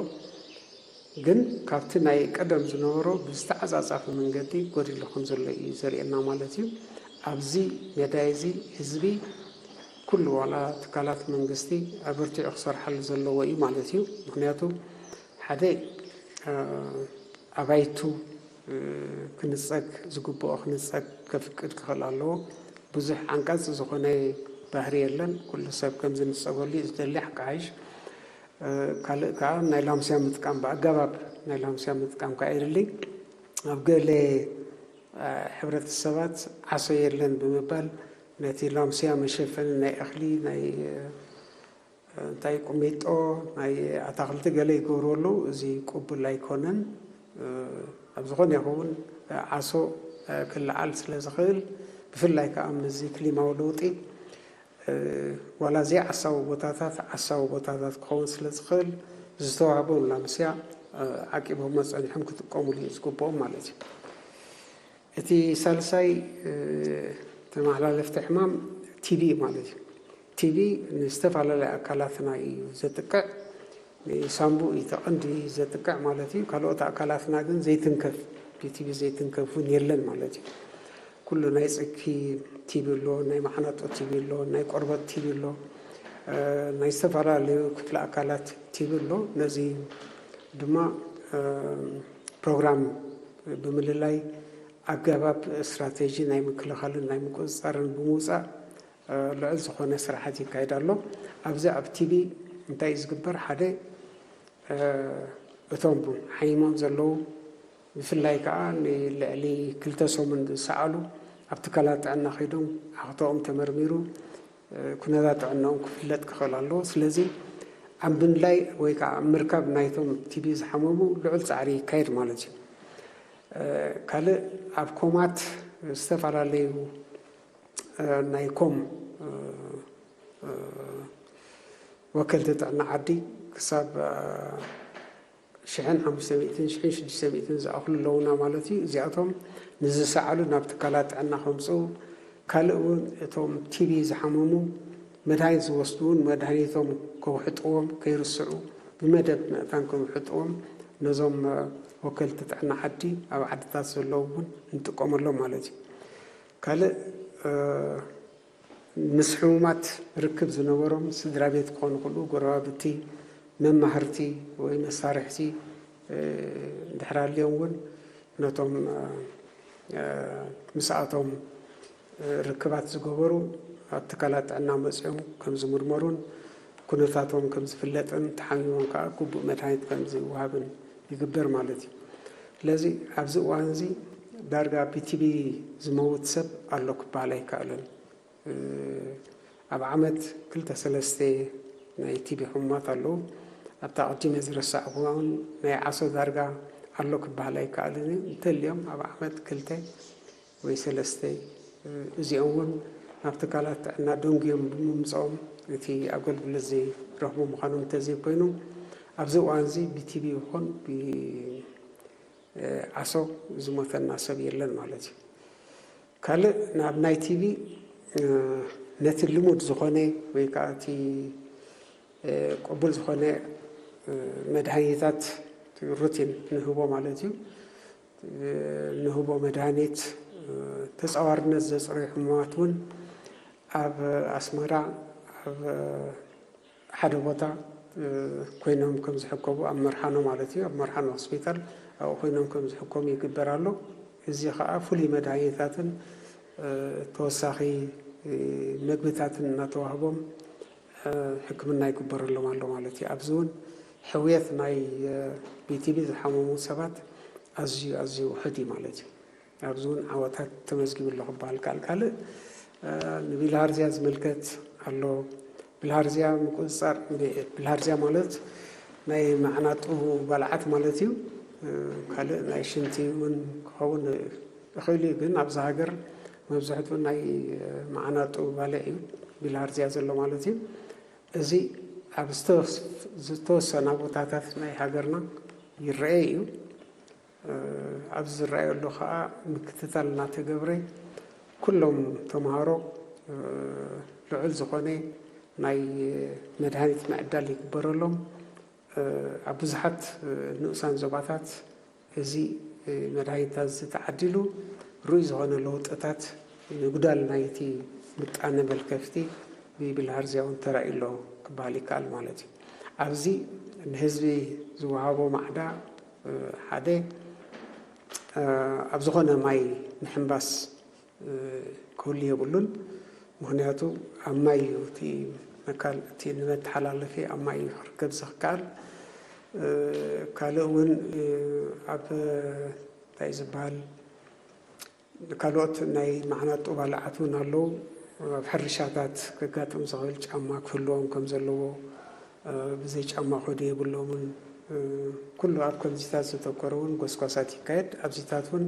ግን ካብቲ ናይ ቀደም ዝነበሮ ብዝተዓፃፃፊ መንገዲ ጎዲሉ ከም ዘሎ እዩ ዘርእየና ማለት እዩ። ኣብዚ መዳይ እዚ ህዝቢ ኩሉ ዋላ ትካላት መንግስቲ ኣበርቲዑ ክሰርሓሉ ዘለዎ እዩ ማለት እዩ። ምክንያቱ ሓደ ኣባይቱ ክንፀግ ዝግብኦ ክንፀግ ከፍቅድ ክኽእል ኣለዎ። ብዙሕ ዓንቃፂ ዝኾነ ባህሪ የለን። ኩሉ ሰብ ከም ዝንፀገሉ እዩ ዝደሊ ሓቂ ሓይሽ። ካልእ ከዓ ናይ ላምስያ ምጥቃም ብኣገባብ ናይ ላምስያ ምጥቃም ከዓ የድሊ። ኣብ ገለ ሕብረተሰባት ዓሶ የለን ብምባል ነቲ ላምስያ መሸፈኒ ናይ እኽሊ ናይ እንታይ ቁሚጦ ናይ ኣታኽልቲ ገለ ይገብሩ ኣለዉ። እዚ ቅቡል ኣይኮነን። ኣብ ዝኾነ ይኸውን ዓሶ ክለዓል ስለ ዝኽእል፣ ብፍላይ ከዓ ምስዚ ክሊማዊ ለውጢ ዋላ ዘይዓሳዊ ቦታታት ዓሳዊ ቦታታት ክኸውን ስለ ዝኽእል ዝተዋህቦም ላምስያ ዓቂቦም መፀኒሖም ክጥቀሙሉ እዩ ዝግብኦም ማለት እዩ። እቲ ሳልሳይ ተመሓላለፍቲ ሕማም ቲቢ ማለት እዩ። ቲቢ ንዝተፈላለዩ ኣካላትና እዩ ዘጥቅዕ። ንሳምቡእ እዩ ተቐንዲ ዘጥቅዕ ማለት እዩ። ካልኦት ኣካላትና ግን ዘይትንከፍ፣ ብቲቢ ዘይትንከፍ እውን የለን ማለት እዩ። ኩሉ ናይ ፅኪ ቲቢ ኣሎ፣ ናይ ማዕናጦ ቲቢ ኣሎ፣ ናይ ቆርበት ቲቢ ኣሎ፣ ናይ ዝተፈላለዩ ክፍለ ኣካላት ቲቢ ኣሎ። ነዚ ድማ ፕሮግራም ብምልላይ ኣገባብ ስትራቴጂ ናይ ምክልኻልን ናይ ምቁፅፃርን ብምውፃእ ልዑል ዝኾነ ስራሓት ይካየድ ኣሎ። ኣብዚ ኣብ ቲቢ እንታይ እዩ ዝግበር? ሓደ እቶም ሓሚሞም ዘለዉ ብፍላይ ከዓ ንልዕሊ ክልተ ሰሙን ዝሰኣሉ ኣብ ትካላት ጥዕና ከይዶም ዓኽተኦም ተመርሚሩ ኩነታት ጥዕናኦም ክፍለጥ ክኽእል ኣለዎ። ስለዚ ኣብ ምንላይ ወይ ከዓ ኣብ ምርካብ ናይቶም ቲቢ ዝሓመሙ ልዑል ፃዕሪ ይካየድ ማለት እዩ። ካልእ ኣብ ኮማት ዝተፈላለዩ ናይ ኮም ወከልቲ ጥዕና ዓዲ ክሳብ ሽሕን ሓሙሽተ ሚእትን ሽሕን ሽዱሽተ ሚእትን ዝኣኽሉ ኣለዉና ማለት እዩ። እዚኣቶም ንዝሰዓሉ ናብ ትካላት ጥዕና ከምፅኡ፣ ካልእ እውን እቶም ቲቢ ዝሓመሙ መድሃኒት ዝወስዱ እውን መድሃኒቶም ከውሕጥዎም ከይርስዑ ብመደብ ምእታን ከውሕጥዎም ነዞም ወከልቲ ጥዕና ዓዲ ኣብ ዓድታት ዘለዉ እውን ንጥቀመሎም ማለት እዩ። ካልእ ምስ ሕሙማት ርክብ ዝነበሮም ስድራ ቤት ክኾኑ ይኽእሉ፣ ጎረባብቲ፣ መማህርቲ ወይ መሳርሕቲ እንድሕር ኣልዮም እውን ነቶም ምስኣቶም ርክባት ዝገበሩ ኣብ ትካላት ጥዕና መፂኦም ከም ዝምርመሩን ኩነታቶም ከም ዝፍለጥን ተሓሚሞም ከዓ ግቡእ መድሃኒት ከም ዝወሃብን ይግበር ማለት እዩ። ስለዚ ኣብዚ እዋን እዚ ዳርጋ ብቲቢ ዝመውት ሰብ ኣሎ ክበሃል ኣይከኣልን። ኣብ ዓመት ክልተ ሰለስተ ናይ ቲቢ ሕሙማት ኣለዉ። ኣብታ ቅዲመ ዝረሳዕኩዋ እውን ናይ ዓሶ ዳርጋ ኣሎ ክበሃል ኣይከኣልን እዩ። እንተልዮም ኣብ ዓመት ክልተ ወይ ሰለስተ፣ እዚኦም እውን ናብ ትካላት ጥዕና ደንጉዮም ብምምፅኦም እቲ ኣገልግሎት ዘይረኽቡ ምዃኖም እንተዘይኮይኑ፣ ኣብዚ እዋን እዚ ብቲቢ ይኹን ብዓሶ ዝሞተና ሰብ የለን ማለት እዩ። ካልእ ናብ ናይ ቲቢ ነቲ ልሙድ ዝኾነ ወይ ከዓ እቲ ቅቡል ዝኾነ መድሃኒታት ሩቲን ንህቦ ማለት እዩ። ንህቦ መድሃኒት ተፃዋርነት ዘፅረዩ ሕሙማት እውን ኣብ ኣስመራ ኣብ ሓደ ቦታ ኮይኖም ከም ዝሕከሙ ኣብ መርሓኖ ማለት እዩ ኣብ መርሓኖ ሆስፒታል ኣብኡ ኮይኖም ከም ዝሕከሙ ይግበር ኣሎ። እዚ ከዓ ፍሉይ መድሃኒታትን ተወሳኺ ምግብታትን እናተዋህቦም ሕክምና ይግበረሎም ኣሎ ማለት እዩ። ኣብዚ እውን ሕውየት ናይ ቢቲቢ ዝሓመሙ ሰባት ኣዝዩ ኣዝዩ ውሕድ እዩ ማለት እዩ። ኣብዚ እውን ዓወታት ተመዝጊቡ ኣሎ ክበሃል ከኣል። ካልእ ንቢልሃርዚያ ዝምልከት ኣሎ። ብልሃርዚያ ምቁፅፃር ብልሃርዚያ ማለት ናይ መዓናጡ ባልዓት ማለት እዩ። ካልእ ናይ ሽንቲ እውን ክኸውን ይኽእል እዩ፣ ግን ኣብዚ ሃገር መብዛሕትኡ ናይ መዓናጡ ባልዕ እዩ ቢልሃርዚያ ዘሎ ማለት እዩ። እዚ ኣብ ዝተወሰና ቦታታት ናይ ሃገርና ይረአ እዩ። ኣብዚ ዝረኣየሉ ከዓ ምክትታል እናተገብረ ኩሎም ተምሃሮ ልዑል ዝኾነ ናይ መድሃኒት ምዕዳል ይግበረሎም። ኣብ ብዙሓት ንኡሳን ዞባታት እዚ መድሃኒታት ዝተዓዲሉ ርኡይ ዝኾነ ለውጥታት ምጉዳል ናይቲ ምጣነ መልከፍቲ ብብልሃርዚያ እውን ተራእዩ ኣሎ ክበሃል ይከኣል ማለት እዩ። ኣብዚ ንህዝቢ ዝወሃቦ ማዕዳ ሓደ ኣብ ዝኾነ ማይ ምሕንባስ ክህሉ የብሉን። ምክንያቱ ኣብ ማይ እዩ እቲ መካል እቲ ንመተሓላለፊ ኣብ ማይ እዩ ክርከብ ዝክኣል። ካልእ እውን ኣብ እንታይ ዝበሃል ካልኦት ናይ መዓናጡ ባልዓት እውን ኣለዉ። ኣብ ሕርሻታት ከጋጥም ዝኽእል ጫማ ክህልዎም ከም ዘለዎ ብዘይ ጫማ ክኸዱ የብሎምን። ኩሉ ኣብ ከምዚታት ዘተኮረ እውን ጎስጓሳት ይካየድ። ኣብዚታት እውን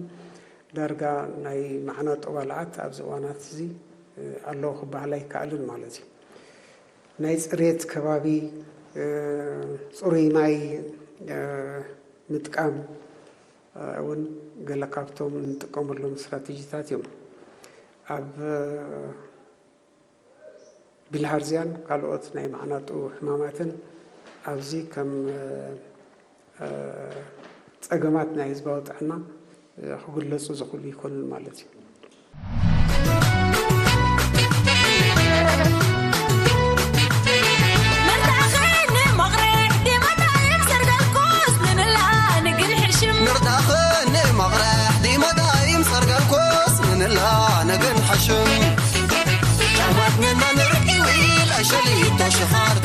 ዳርጋ ናይ መዓናጡ ባልዓት ኣብዚ እዋናት እዚ ኣለዉ ክበሃል ኣይከኣልን ማለት እዩ። ናይ ፅሬት ከባቢ ፅሩይ ማይ ምጥቃም እውን ገለ ካብቶም እንጥቀመሎም ስትራቴጂታት እዮም። ኣብ ቢልሃርዚያን ካልኦት ናይ መዓናጡ ሕማማትን ኣብዚ ከም ፀገማት ናይ ህዝባዊ ጥዕና ክግለፁ ዝኽእሉ ይኮኑን ማለት እዩ። ንርዳኸ ንመቕርሕ ዲመዳይም ሰርገልኮስ ምንላ ነገን ሓሽም ጫማትንና ንርዒዊ ላሸሊታ ሽኻር